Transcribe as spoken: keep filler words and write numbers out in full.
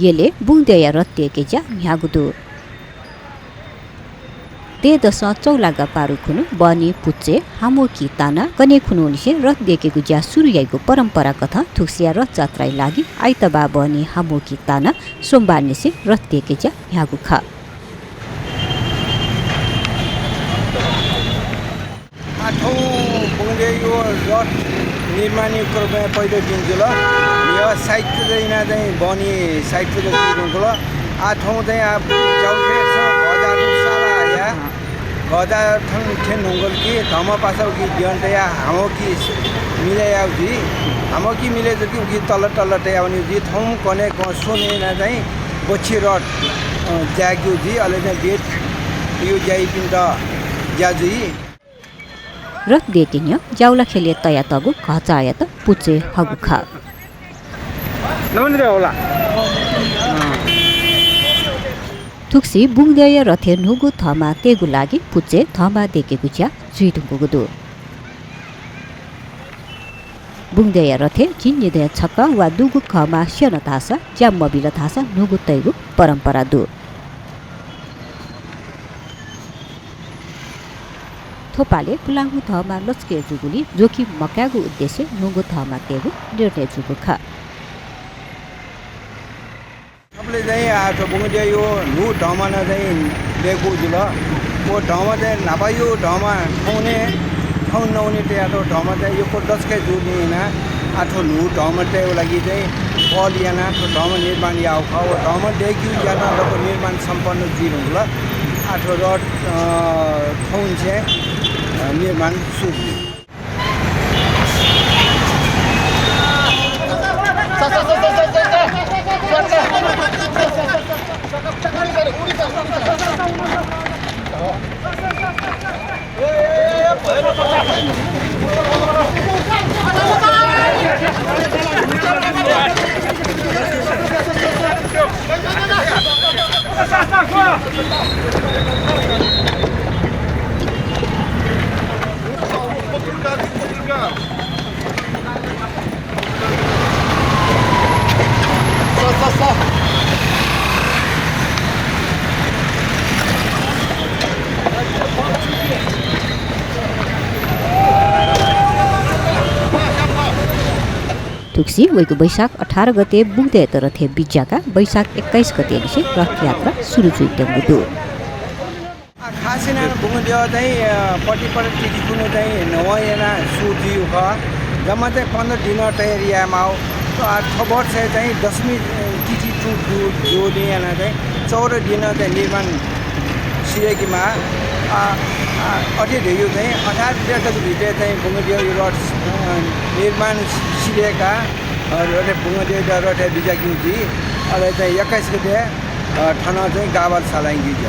यलय् बुंगद्यःया रथ दय्के ज्या न्ह्याःगु दु। दँय्‌दसं चौलागा पारु खुन्हु बहनी पुचय् हामोकी ताना कन्हय् खुन्हुंनिसें रथ दय्केगु ज्या सुरु याइगु परम्परा कथं थुगुसिया रथजात्राया लागि आइतबाः बहनी हामोकी ताना सोमबारनिसें रथ दय्के ज्या न्ह्याःगु खः। आः थौं बुंगद्यःया रथ निर्माणया क्रमय् पहिलो दिन जुल। न्ह्यः साइत यानाः चाहिँ बहनी साइत जुइ धुंकल। आः थौं चाहिँ आः ज्याउथेसं घःजाः थ्यंसाला हया घःजाः थन थ्यने धुंकल कि धर्मपासा उकी द्यन तयाः हामोकी मिले याउ जुइ। हामोकी मिले जूकि उकी तल तल तयावनी जुइ। थौं कन्हय् कं स्वने यानाः चाहिँ बच्छि रथ, अ, जाय्‌के जुइ। अले चाहिँ बेदया ज्याइपिन्त ज्या जुइ। रथ दय्के न्ह्यः ज्याउला ख्यलय् तयातःगु घःचाःयात पुचय् हःगु खः। नमन रे होला। थुगुसी बुंगद्यःया रथय् न्हूगु धंमा तयेगु लागि पुचय् धंमा दय्केगु ज्या जुइ धुंकूगु दु। बुंगद्यःया रथय् झिंनिदँय् छकः वा दुगु घःमा स्यन धाःसा ज्या मबिल धाःसा न्हूगु तयेगु परम्परा दु। थ्व पालय् पुलांगु धंमा लचकय् जूगुलिं जोखिम मकायेगु उद्देश्यं न्हूगु धंमा तयेगु निर्णय जूगु खः। थुबलय् चाहिँ आः थ्व बुंगद्यःया न्हू धंमा नं चाहिँ दय्कूगु जुल। व धंमा चाहिँ न्हापाया धंमा थौंने, थौं नौने तयातःगु धंमा चाहिँ यक्व लचकय् जूगुलिं यानाः आः थ्व न्हू धंमा तयेगु लागि चाहिँ पहल यानाः थ्व धंमा निर्माण याःगु खः। व धंमा दय्केगु ज्या नं लगभग निर्माण सम्पन्न जुइ धुंकल। आः थ्व रथ, अ, थौंनिसें, अ, निर्माण सुरु जुइ। थुगुसी वइगु वैशाख अठार गते बुंगद्यःयात रथय् बिज्याकाः वैशाख एक्काइस गतेनिसें रथयात्रा सुरु जुइत्यंगु दु। आ, खास यानाः बुंगद्यः चाहिँ, अ, पट्टि पट्टि तिथि खुन्हु चाहिँ न्हवं यानाः सुरु जुइगु खः। जम्मा चाहिँ पन्ध्र दिनं तयारी यायेमाःगु। आ, थ्व वर्ष चाहिँ दशमी, अ, तिथि तु-, तु-, जूगुलिं यानाः चाहिँ चौध दिनं चाहिँ निर्माण सिधय्केमाः। आ, आ, अथे धइगु चाहिँ अठार गते तक भित्र चाहिँ बुंगद्यःया रथ, अ, निर्माण सिधय्काः, अ, अथे बुंगद्यःयात रथय् बिज्याकेगु जुइ। अले चाहिँ एक्काइस गते, अ, थन चाहिँ गाभार सालाइगु जुइ।